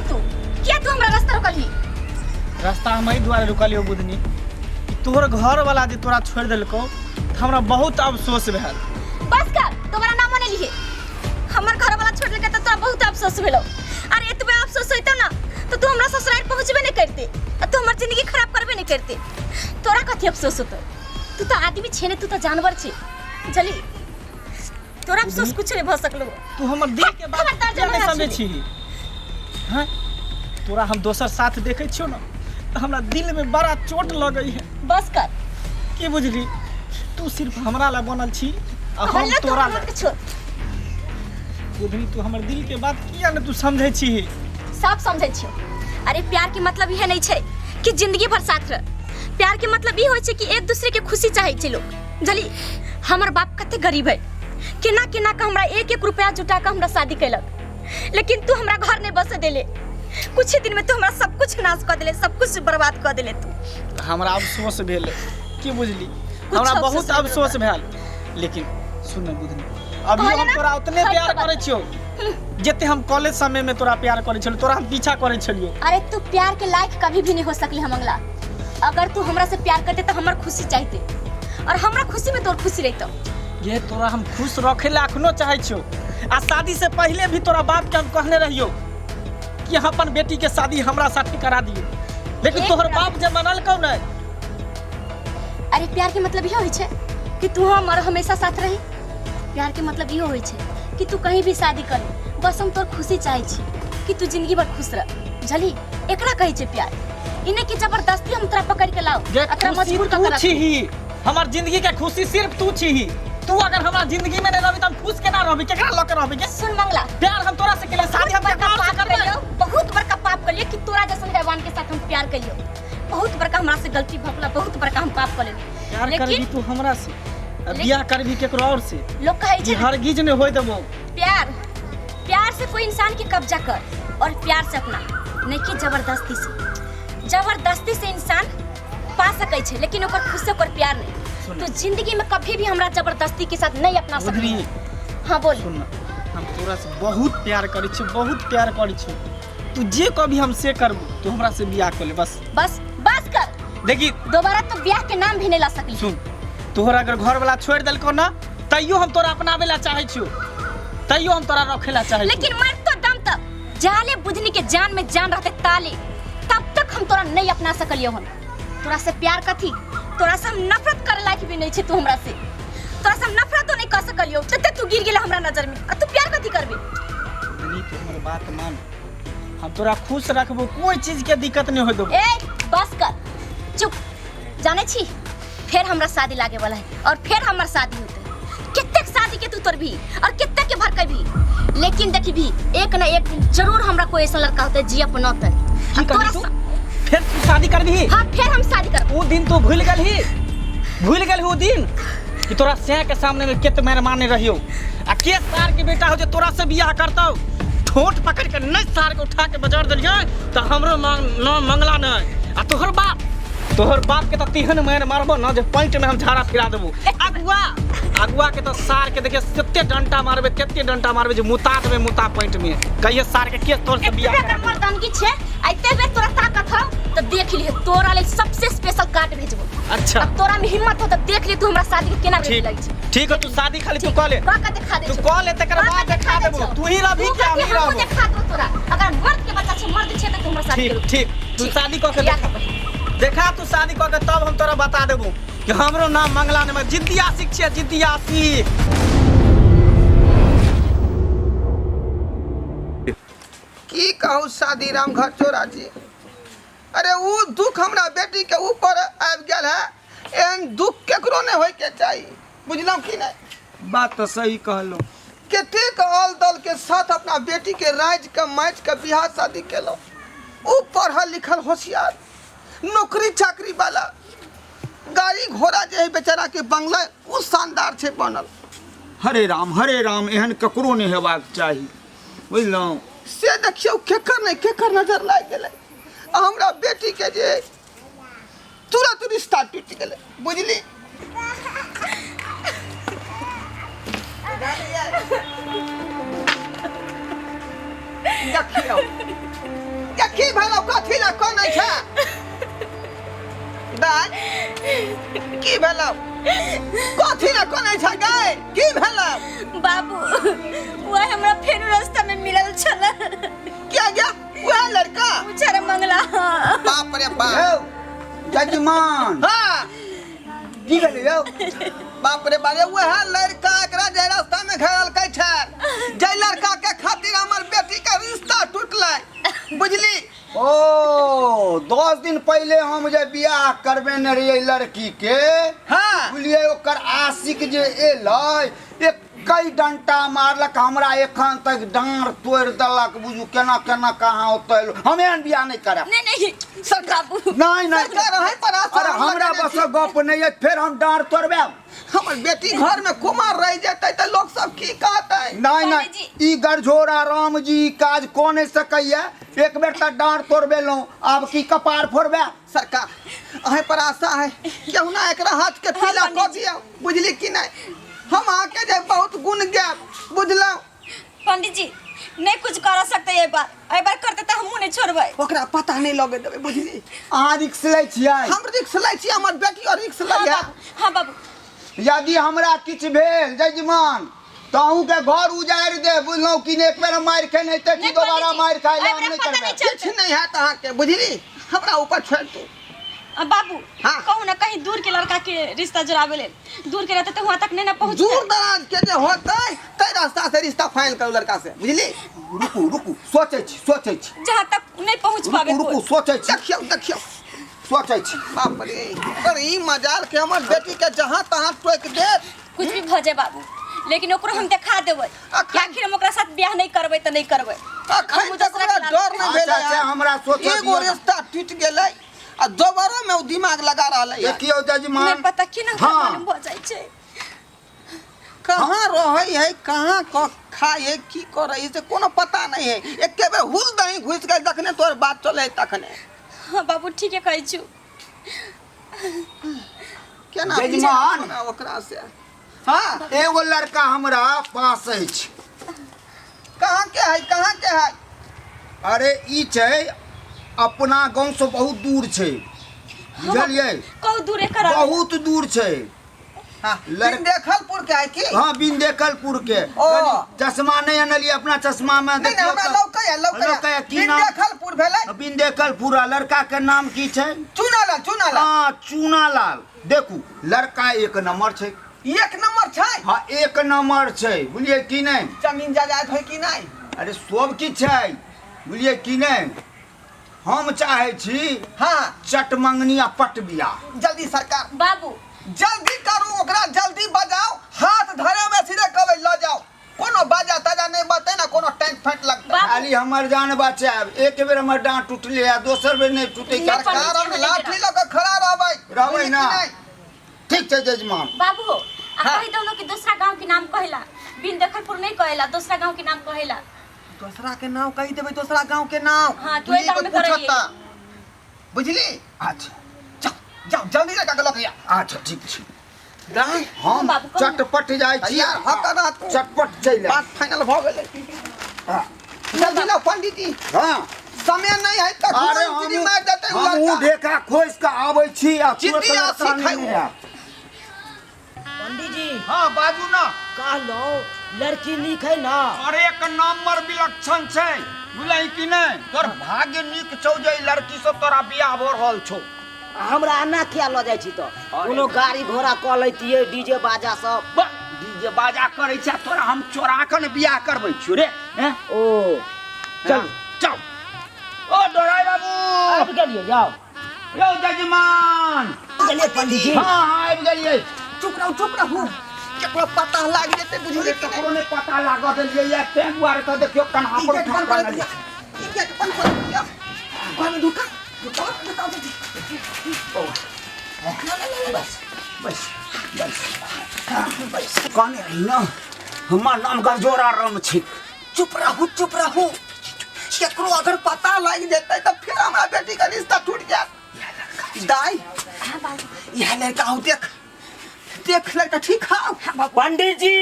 तू किया तू हमरा रास्ता रोकलही रास्ता हम एहि दुआरे रुकलियौ बुधनी कि तोहर घरवाला जे तोरा छोड़ि देलकौ तऽ हमरा बहुत अफसोस भेल। बस कर, दोबारा नामो नहीं लिए। हमर घर वाला छोड़ देलकै तऽ तोरा बहुत अफसोस भेलो। अरे एतबे अफसोस होइतो ना तो तू हमरा ससुराल पहुंचबे नहीं करते आ तू हमर जिंदगी खराब करबे नहीं करते। तोरा कथी अफसोस होतो? तू तो आदमी छे ने, तू तो जानवर छे। जली तोरा अफसोस कुछ नहीं भ सकलो। तू हमर दिल के बात खबरदार किया नहीं जमाना समझै छे। छी? हाँ, तोरा हम दोसर साथ देखै छियौ ना तऽ हमरा दिल में बड़ा चोट लगै है। बस कर। की बुझली, तू सिर्फ हमरा ला बनल छी आ हम कहलियौ तोरा तोरा ला। के छोड़। बुधनी, तू हमर दिल के बात किया ने तू समझै छी? सब समझै छियौ। अरे प्यार के मतलब यह नहीं छै कि जिंदगी भर साथ रह। प्यार के मतलब ई होइ छै कि एक दूसरे के खुशी चाहै छै लोग। बुझली, हमर बाप कते गरीब है, केना केना के हमरा एक एक रुपया जुटा के हमरा शादी कैलक, लेकिन तू हमरा घर नहीं बसे देले। कुछ ही दिन में तू हमरा सब कुछ नाश कर देले, सब कुछ बर्बाद कर देले तू। हमरा अफसोस भेल, की बुझली, कुछ हमरा अफसोस बहुत नहीं अफसोस भेल। भेल। लेकिन सुन ने बुधनी, अभी कहले हम ना, तोरा उतने हर प्यार खबर। करै छियौ जते हम कॉलेज समय में तोरा प्यार करै छलियौ, तोरा हम पीछा करै छलियौ। अरे तू प्यार के लायक कभी भी नहीं हो सकली हम अंगला। अगर तू हमरा से प्यार करते तो हमर खुशी चाहते और हमरा खुशी में तोर खुशी रहतो। ये तोरा हम खुश रखे ला अखनो चाहै छियौ। आ शादी से पहले भी तोरा बाप के हम कहने रहियौ कि अहाँ अपन बेटी के शादी हमरा साथे करा दियौ, लेकिन एक तोहर मिनट। बाप जे मनलकौ नहि। अरे प्यार के मतलब यह होइ छै कि तू हमर हमेशा साथ रही। प्यार के मतलब इहो होइ छै कि तू कहीं भी शादी कर, बस हम तोर खुशी चाहै छी कि तू जिंदगी भर खुश रह। बुझली, एकरा कहै छै प्यार। इने की जबरदस्ती हम तोरा पकड़ के लाओ जे आ तोरा खुशी मजबूर तू कर के रखू। छीही, हमर जिंदगी के खुशी सिर्फ तू छीही। तू अगर हमरा जिंदगी में नहीं रहबी त हम खुश केना रहबी, केकरा लऽ के रहबी गे? सुन मंगला, प्यार हम तोरा से केले, शादी हम बहुत केकरा बड़का से पाप करबै? करियौ, बहुत बड़का पाप करियौ कि तोरा जैसन हैवान के साथ हम प्यार करियौ। बहुत बड़का हमरा से गलती भऽ गेल, बहुत बड़का हम पाप कऽ लेलियै। प्यार लेकिन करबी तू हमरा से, आ बियाह करबी केकरो और से, लोग कहै छै ई हरगिज नहीं होय देबो। प्यार, प्यार से कोई इंसान के कब्जा कर और प्यार से अपना, नहीं कि जबरदस्ती से। जबरदस्ती से इंसान पा सकै छै, लेकिन ओकर खुशी ओकर प्यार नहीं। सुन। तो जिंदगी में कभी भी हमरा जबरदस्ती के साथ नहीं अपना सकली। बुधनी। हाँ बोल। सुन ना, हम तोरा से बहुत प्यार करै छी, बहुत प्यार करै छी। तू जे कभी हम से करबू, तू हमरा से बियाह कर ले बस। बस बस कर। देखी दोबारा तो ब्याह के नाम भी नहीं ला सकली। सुन, तोहर अगर घर वाला छोड़ देलको ना, तैयो हम तोरा अपनावे ला चाहै छियो, तैयो हम तोरा रखे ला चाहै छियो। लेकिन मर तो दम तक जाले बुझनी के जान में जान रहते ताले, तब तक हम तोरा नहीं अपना सकलियो। हम तोरा से प्यार कथी, तोरा से हम नफरत करे लायक भी नहीं छे। तू हमरा से, तोरा से हम नफरतो नहीं कर सकलियो, तते तू गिर गेला हमरा नजर में, आ तू प्यार कथी करबे? बुधनी, तू हमर बात मान, हम तोरा खुश रखबो, कोई चीज के दिक्कत नहीं होय देबो। ए बस कर, चुप। जाने छी फिर हमरा शादी लागे वाला है और फिर हमर शादी होते। कितने शादी के तू तोर भी और कितने के भरके भी, लेकिन देखी भी एक ना एक दिन जरूर हमरा कोई ऐसा लड़का होते जी अपनाते। की आ तोरा कहली तू? फिर तू शादी करबी? हाँ फिर हम शादी करब। ऊ दिन तू भूल गेलही, भूल गेलही ऊ दिन कि तोरा सैं के सामने में केत मार मारने रहियो, आ के सार के बेटा हो जे तोरा से बियाह करतौ, ठोंठ पकड़ के नहीं सार के उठा के बजार देलियै त हमरो नाम मंगला नहीं। आ तोहर बाप, तोहर बाप के त तेहन मार मारबो ना जे पैंट में हम झाड़ा फिरा देबो। अगुआ, अगुआ के त सार के देखिए कते डंटा मारबे, कते डंटा मारबे जे मुता देबे मुता पैंट में। कहिए सार के के तोर से बियाह एतबे अगर करा। मर्दानगी छे, आ एते बेर तोरा ताकत हौ त देख लिहे, तोरा लेल सबसे स्पेशल कार्ड भेजबो। अच्छा। अब तोरा में हिम्मत हो त देख ले तू हमरा शादी के केना ठीक, रेडी लगै छै। ठीक है, तू शादी खाली तू कह ले। कह के देखा दे तू छौ। कह ले, तकर कह के बाद देखा दे देबो। छौ। तू ही रहबी तू कि हम कथी ही हमहूँ रहबो? देखा देबो तोरा। अगर मर्द के बच्चा छै, मर्द छै त तू हमरा शादी ठीक, करू। ठीक, तू ठीक। शादी कह के बियाह देखा। करबै। देखा तू शादी कह के तब हम तोरा बता देबो कि हमरो नाम मंगला ने, जिद्दी आशिक छियै, जिद्दी आशिक। की कहू शादी राम घर चोरा जी, अरे ऊ दुख हमरा बेटी के ऊपर आबि गेल है, एहन दुख केकरो नहीं होय के चाही, बुझलहुँ कि नहीं? बात तो सही कहलहुँ। कतेक ऑल दल के साथ अपना बेटी के राज के माइच के बियाह शादी केलहुँ, ऊ पढ़ल लिखल होशियार, नौकरी चाकरी वाला, गाड़ी घोड़ा जे है बेचारा के बंगला ऊ शानदार छै बनल। हरे राम हरे राम, एहन ककरो नहीं हेबाक चाही, बुझलहुँ? से देखियौ केकर नहि केकर नजर लागि गेलै, आ हमरा बेटी के जे तुरंत रिश्ता टूटि गेलै, बुझली? देखियौ की भेलौ कथी ला कनै छै दाय की भेलौ कथी ला कनै छै गै की भेलौ बाबू वह हमरा फेर रास्ता में मिलल छल क्या गया वह लड़का बेचारा मंगला बाप रे बाप यौ जजमान हाँ की भेलै यौ बाप रे बाप रे वह लड़का एकरा जे रास्ता में घेरलकै छल जे लड़का के खातिर हमर बेटी के रिश्ता टूटलै बुझली ओ 10 दिन पहिले हम जे बियाह करबेने रहियै लड़की के बुझलियै ओकर आशिक जे एलै एक्कै डंटा मारलक हमरा एखन तक डाँड़ तोड़ि देलक बुझू केना केना कहाँ ओतऽ एलहुँ हम एहन बियाह नहि करब नहीं नहीं सरकार बाबू नहीं नहीं सरकार अहीं पर आशा अरे हम हमरा लगेने बस छी। गप नहीं है फेर हम डाँड़ तोड़बे हमर बेटी घर में कुमार रह जेतै तऽ लोग सब की कहतै नहीं नहीं पंडीजी। ई गरझोरा राम जी ई काज कऽ नहि सकैया एक बेर तऽ डाँड़ तोड़बेलहुँ आब की कपार फोड़बे सरकार अहीं पर आशा है केहुना एकरा हाथ के पीला कऽ दियौ बुझली कि नहीं हम अहाँके जे बहुत गुण गायब बुझलहुँ पंडित जी नहीं कुछ कर सकते ये बार ए बार करते तो हमहू नहीं छोड़बै ओकरा पता नहीं लगे देबै बुझली अहाँ रिक्स लै छियै हम रिक्स लै छी हमर बेटी और रिक्स हाँ लै बाबू हाँ बाबू यदि हमरा किछु भेल जजमान तऽ अहूँके घर उजाड़ि देब बुझलहुँ कि नहि एक बेर हम मारि खेने हेतै कि नहीं दोबारा पंडित जी, मारि खाइ लए एहि हम बेरा नहि पता करबै नहीं चलतै। किछु नहीं हैत अहाँके बुझली हमरा ऊपर छोड़ि दू बाबू हाँ। कहू ना कहीं दूर के लड़का के रिश्ता जुड़ावे लेल दूर के रहते तो वहाँ तक नहीं ना पहुँच दूर दराज के जे होतै तै रास्ता से रिश्ता फाइनल करू लड़का से बुझली रुकू रुकू सोचै छी सोचै छी जहाँ तक नहीं पहुँच पावे रुकू रुकू कोई। सोचै छी देखियौ देखियौ सोचै छी बाप रे पर ई मजाल के हमर बेटी के जहाँ तहाँ टोकि देत कुछ भी भऽ जाए बाबू लेकिन ओकरो हम देखा देबै अखन- आखिर हम ओकरा साथ बियाह नहीं करबै तऽ नहीं करबै अखन हम तक दोसरा ओकरा के लाल- डर नहि भेलै अच्छा, अच्छा, हमरा सोचऽ एगो दिअ ना। रिश्ता टूटि गेलै आ दोबारा में ओ दिमाग लगा रहलै है देखियौ जजमान नहीं पता की ना हाँ। मालूम भऽ जाइ छै कहाँ रहै है कहाँ क खाइ है की करै है से कोनो पता नहीं है एके बेर हुल दही घुसि गेल जखने तोहर बात चलै है तखने हाँ बाबू ठीके कहै छु केना जजमान। पूछब ओकरा से हाँ एगो लड़का हमरा पास अछि कहाँ के है कहाँ के है अरे ई छै अपना गाँव से बहुत दूर छै बुझलियै कहू दूरे करा बहुत दूर छै हाँ देखलपुर के है की हाँ बिंदेकलपुर के ओ। चश्मा नहीं अनलियै अपना चश्मा में नहीं नहीं हमरा लौकै है लौकै लौकै है, है की नाम देखलपुर भेलै बिंदेकलपुर आ लड़का के नाम की छै चुनालाल चुनालाल हाँ चूनालाल देखू लड़का एक नंबर छै एक नंबर छै हाँ एक नंबर छै बुझलियै की नहि जमीन जायदाद है कि नहीं अरे सब किछु छै बुझलियै की नहि हम चाहै छी हाँ चट मंगनी आ पट बियाह जल्दी सरकार बाबू जल्दी करू ओकरा जल्दी बजाओ हाथ धरे में सीधे कहबै लऽ जाओ कोनो बाजा ताजा नहीं बजतै ना कोनो टैंक फैंट लगतै बाबू खाली हमर जान बचायब एक बेर हमर डाँट टूटले आ दोसर बेर नहि टूटै नहि, सरकार हम पंडित जी, लाठी लऽ कऽ खड़ा रहबै रहबै बुझली ना। कि नहि? ठीक छै जजमान बाबू हो आ हाँ। कहि दो कि दूसरा गांव के नाम कहेला बिन देखलपुर नहीं कहेला दूसरा गांव के नाम कहेला दोसरा के नाम कहि देबै दोसरा गांव के नाम हाँ, कि ओहि गाँव में पूछत करैयै। तऽ। बुझली अच्छा जाओ जाओ जल्दी लड़का के लऽ के आ अच्छा ठीक छै दाई हम बाबू, कहू ना। चटपट जाइ छी यार हक रात को चटपट चलि आयब। बात फाइनल भऽ गेलै हाँ जल्दी लाओ पंडित जी हाँ समय नहीं है तऽ अरे घुमन हम मारि देतै उ हमहूँ लड़का ढेका खोसि कऽ आबै छी आ तुरत जिद्दी लड़का आशिक है नहि ओ। आयत। पंडित जी हाँ बाजू ना कहलहुँ लड़की नीक है ना अरे एक नंबर विलक्षण छै बुझलही कि नहि तोर भाग्य नीक छौ जे ई लड़की सब तोरा बियाह भऽ रहल छौ हमरा एना किया लऽ जाइ छी तऽ कोनो गाड़ी घोड़ा कऽ लैतियै डीजे बाजा सब बा डीजे बाजा करै छै आ तोरा हम चोरा कऽ ने बियाह करबै छियौ रे हैं ओ चल चल ओ डोराई बाबू आबि गेलियै जाओ यौ जजमान गेलियै पंडित जी हाँ हाँ आबि गेलियै चुप रहू चुप रहू केकरो पता लागि जेतै बुझलियै कि ककरो नहि पता लागऽ देलियै या तें दुआरे तऽ देखियौ कन्हा ई पर गेट उठा बंद कऽ कर आनलियै। दिया ई गेट बंद कर दिया घर में ढुका ढुका ढुका जल्दी बस बस बस बस कहने रही ना हमर नाम गरजोरा राम छै चुप रहू चुप रहू केकरो अगर पता लागि जेतै तऽ फेर हमरा बेटी के रिश्ता टूट जायत दाई यह लड़का हूँ देख देख लड़का ठीक है पंडित जी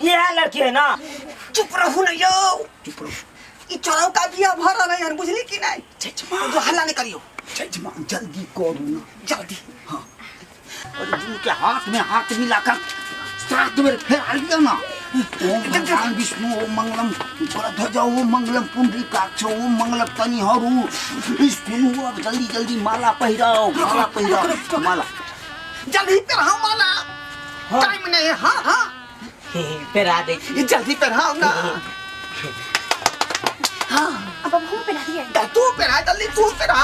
यह लड़की है ना चुप रहू ना यौ चुप रहू ई चोरौका बियाह भऽ रहलै हन बुझली कि नहि जो हल्ला नहि करियौ जजमान जल्दी करू ना जल्दी हाँ और दुनू के हाथ में हाथ मिलाकर सात बेर फेरा लिअ ना ओम भगवान विष्णु ओम मंगलम ध्वज ओम मंगलम पुंडरीकाक्ष ओम मंगलम तनिहरु सुनू अब जल्दी जल्दी माला पहिराओ माला पहिराओ माला जल्दी पहिराओ माला टाइम नहीं है हाँ हाँ पेरा दे ये जल्दी पहिराओ ना हाँ अब अब हम पहना दिए तू पहिरा जल्दी तू पहिरा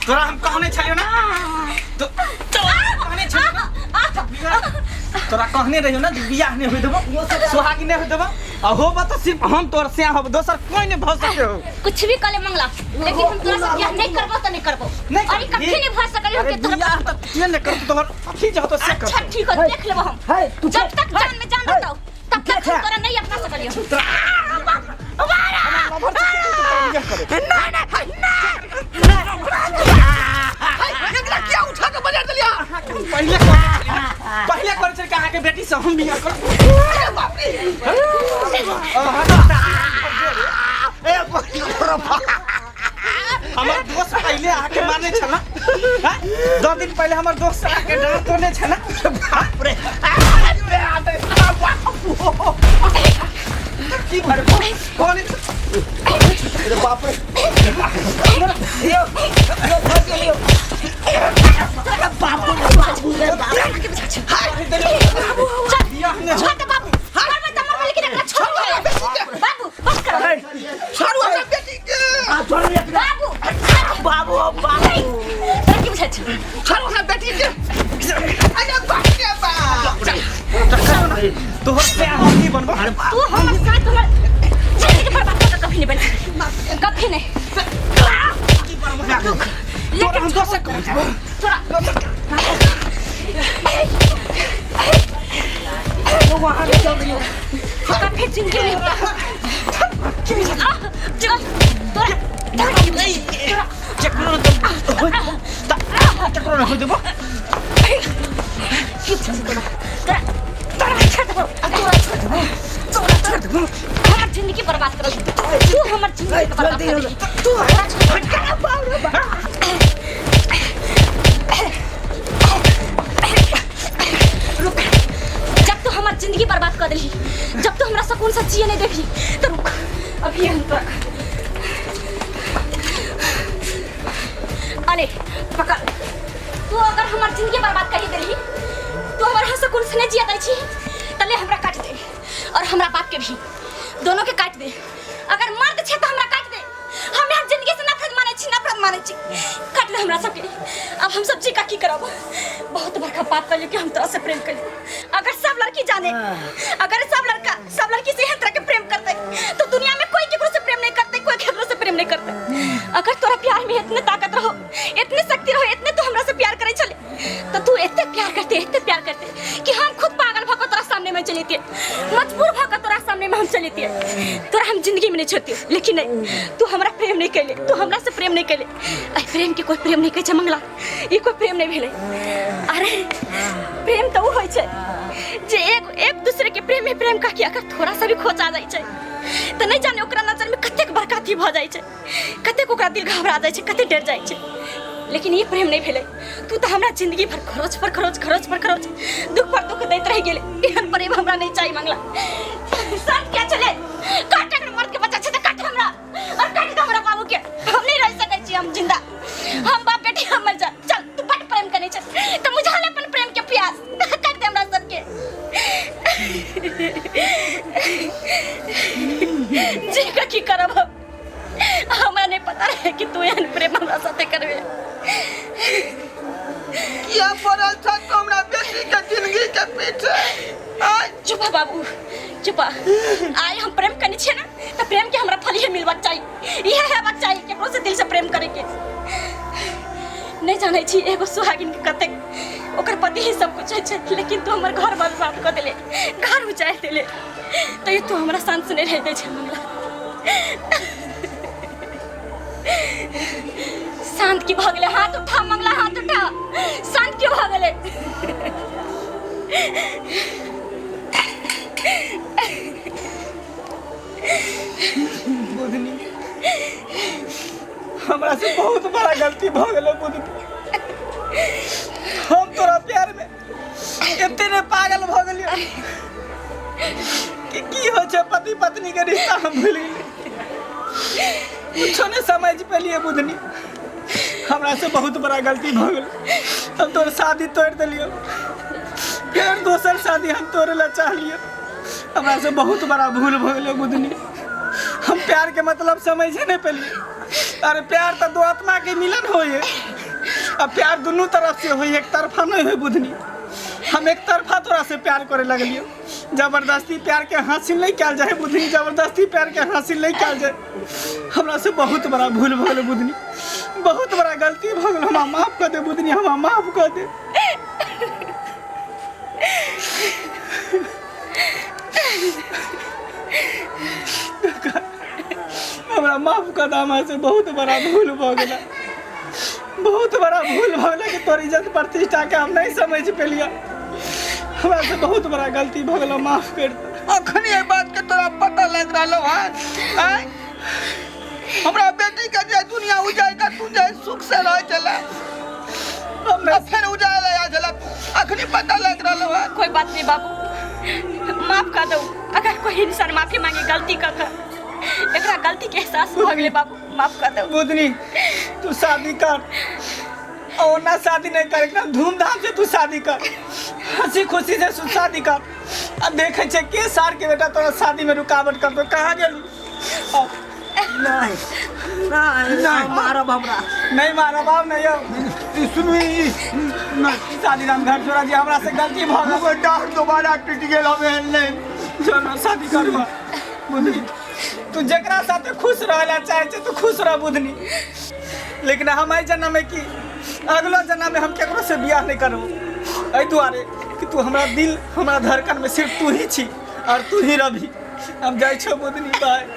तोरा हम कहने छलियो ना तो तोरा कहने छलियो ना तोरा कहने रहियो ना जे बियाह नहीं होय देबो सुहागी नहीं होय देबो आ होबो तो सिर्फ हम तोर से होब दोसर कोई नहीं भऽ सके हो कुछ भी कले मंगला लेकिन हम तोरा से बियाह नहीं करबो तो नहीं करबो नहीं अरे कभी नहीं भर सकल अरे के तोरा बियाह त के नहीं करतो तोहर अथी जे होतो से अच्छा कर ठीक हो देख लेबो हम है तू जब तक जान में जान रहतो तब तक हम तोरा नहीं अपना सकलियो एकरा किया उठा के बजा देलिया पहिले कहने छलियो ना, पहिले कहने छलियो कि अहाँके बेटी से हम बियाह करब अरे बाप रे ए बाप हमर दोस्त पहिले आके मारने छल ना हैं? 2 दिन पहिले हमर दोस्त आके डांट तोड़ने छल ना बाप रे की भर कौन अरे बाप रे यो यो फंस गेलियो बियाह नहि छोड़ दे बाबू मरबे त मरबे लेकिन एकरा छोड़ दे बाबू बस कर छोड़ू हमरा बेटी के बाबू बाबू बाबू तोरा की बुझाइ छौ छोड़ू हमरा बेटी के अरे बाप रे बाप तोहर से हम की बनबो तू हमर साथ हमर जिंदगी बर्बाद कर कभी नहीं बन कभी नहीं तोरा हम दोसर कहै छौ तोरा कभी जिंदगी में चल तोरा तोरा की बुझाइ छौ? तोरा चकरो न चकरो न होय देबो की बुझाइ छौ तोरा तोरा तोरा छोड़ देबो तोरा छोड़ देबो तोरा छोड़ देबो हमर जिंदगी बर्बाद कर तू हमर जिंदगी बर्बाद कर तू हमरा छोड़ रुक जब तू हमर जिंदगी बर्बाद कर देली जब तू हमरा सुकून से जिए नहीं देबी तो रुक अभी हम तोरा अरे पकड़ तू अगर हमर जिंदगी बर्बाद कर देली तू हमर यहाँ सुकून से नहीं जिया दै छी तले हमरा काट दे और हमरा बाप के भी दोनों के काट दे अगर मर्द छे तो हमरा काट दे हम यहाँ जिंदगी से नफरत मानै छी नफरत मानै छी काट दे हमरा सबके अब हम सब जी का की करब बहुत बड़का पाप कर कि हम तोरा से प्रेम कर अगर सब लड़की जाने अगर सब लड़का सब लड़की से एहन तरह के प्रेम करते तो दुनिया में कोई केकरो से प्रेम नहीं करते कोई केकरो से प्रेम नहीं करते अगर तोरा प्यार में इतने ताकत रहो इतने शक्ति रहो इतने तू हमरा से प्यार करे चले तो तू इतने प्यार करते इतने प्यार करते कि हम खुद पागल भऽ कऽ तोरा सामने में चलेती मजबूर भऽ कऽ तोरा सामने में हम चलेती तोरा हम जिंदगी में नहीं छोड़ती लेकिन नहीं तू हमरा प्रेम नहीं कैले तू हमरा से प्रेम नहीं कैले आई प्रेम के कोई प्रेम नहीं कहै छै मंगला ई कोई प्रेम नहीं भेलै अरे प्रेम तऽ उ होइ छै जे एक एक दूसरे के प्रेम में प्रेम का कि अगर थोड़ा सा भी खोचा जाइ छै तऽ नहीं जाने ओकरा नजर में कतेक बड़का अथी भऽ जाइ छै कतेक ओकरा दिल घबरा जाइ छै कतेक डर जाइ छै लेकिन ई प्रेम नहीं भेलै तू तऽ हमरा जिंदगी भर खरोच पर खरोच खरोच पर खरोच दुख पर दुख दैत रहि गेलै एहन प्रेम हमरा नहीं चाही मंगला साथ क्या चले काट अगर मर्द के बच्चा छै तऽ काट हमरा और काट दे हमरा बाबू के हम नहीं रह सकै छी हम जिंदा हम बाप बेटी हम मर जा चल तू बड़ प्रेम करै छै तऽ बुझा ले अपन प्रेम के प्यास काट दे हमरा सबके जी का की करब हम हमरा नहीं पता रहे कि तू एहन प्रेम हमरा साथे करबे किया पड़ल छ तू हमरा बेटी के जिंदगी के पीछे आय चुपा बाबू चुपा आइ हम प्रेम करने छियै ना तऽ प्रेम के हमरा फल ही मिलबाक चाही इहे हेबाक चाही केकरो से दिल से प्रेम करे के नहीं जानै छी एगो सुहागिन के कतेक ओकर पति ही सब कुछ होइ छै लेकिन तू हमर घर बर्बाद कऽ देले घर उजाड़ि देले तैयो तू हमरा शांत से नहीं रह दै छै मंगला शांत की भऽ गेलै हाथ उठा मंगला हाथ उठा शांत क्यों भऽ गेलै बुधनी, हमरा से बहुत बड़ा गलती भऽ गेलै बुधनी। हम तोरा प्यार में एते ने पागल भऽ गेलियै कि की होइ छै पति पत्नी के रिश्ता हम भूलि गेलियै, कुछो नहीं समझ पेलियै बुधनी। हमरा से बहुत बड़ा गलती भऽ गेल, हम तोर शादी तोड़ि देलियै, फेर दोसर शादी हम तोड़े ला चाहलियै। हमरा से बहुत बड़ा भूल भऽ गेलै बुधनी, हम प्यार के मतलब समझे नहीं पेलियै। अरे प्यार तो दो आत्मा के मिलन होइए, आ प्यार दुनू तरफ से होइए, एक तरफा नहीं होय बुधनी। हम एक तरफा तोरा से प्यार करे लगलियो, जबरदस्ती प्यार के हासिल नहीं कयल जाए बुधनी, जबरदस्ती प्यार के हासिल नहीं कयल जाए। हमरा से बहुत बड़ा भूल भऽ गेलै बुधनी, बहुत बड़ा गलती भऽ गेल, हमरा माफ कऽ दे बुधनी, हमरा माफ कऽ दे। हमरा माफ कऽ दे, हमरा से बहुत बड़ा भूल भऽ गेलै, बहुत बड़ा भूल भऽ गेलै कि तोर इज्जत प्रतिष्ठा के हम नहीं समझ पेलियै, हमरा से बहुत बड़ा गलती भऽ गेलै, माफ कर दे। अखनी एहि बात के तोरा पता लग रहलो है आँय? हमरा बेटी के जे दुनिया उजाड़ के तू जे सुख से रह चला, हम नहीं फिर उजाड़ आ चला, अखनी पता लग रहलो है। कोई बात नहीं बाबू, माफ कर दो। अगर कोई इंसान माफी मांगे गलती कर कर, एकरा गलती के एहसास भऽ गेलै बाबू, माफ कर दो। बुधनी तू शादी कर, और ना शादी नहीं कर, एकदम धूमधाम से तू शादी कर, हंसी खुशी से तू शादी कर। अब देखे छे के सार के बेटा तोरा शादी में रुकावट कर दो, कहाँ गेलू? अब नहीं नहीं नहीं। मारब हमरा। नहीं मारब, आब नहीं आब। ई सुनू ई नहीं, शादी राम घर छोड़ा जी, हमरा से गलती भऽ गेल। हमर डाँट दोबारा टूटि गेल, हम एहन नहि। चलो शादी करबा बुधनी, तू जकरा साथे खुश रहे ला चाहे छे तू खुश रह बुधनी, लेकिन हम एहि जन्म में की अगलो जन्म में हम केकरो से बियाह नहीं करबो, एहि दुआरे कि तू हमरा दिल हमरा धड़कन में सिर्फ तू ही छी और तू ही रही। हम जाइ छो बुधनी, बाय।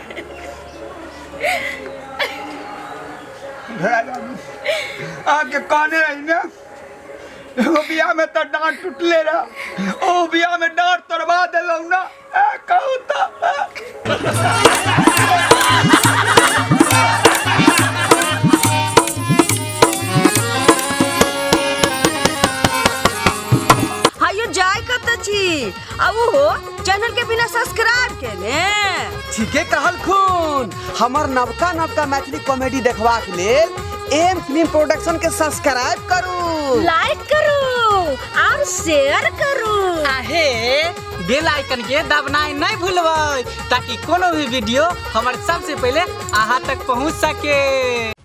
अहाँके कहने रही ने, एगो बियाह में तऽ डाँट टूटले रह, ओ बियाह में डाँट तोड़वा देलहुँ ना, ए, कहू तऽ। हायो जाय कत छी आ उहो चैनल के बिना सब्सक्राइब केने। ठीके कहलखुन, हमर नवका नवका मैथिली कॉमेडी देखबाक लेल एम फिल्म प्रोडक्शन के सब्सक्राइब करू, लाइक करू और शेयर करू। आहे बेल आइकन के दबनाइ नहीं भूलबै ताकि कोनो भी वीडियो हमर सबसे पहले अहाँ तक पहुँच सके।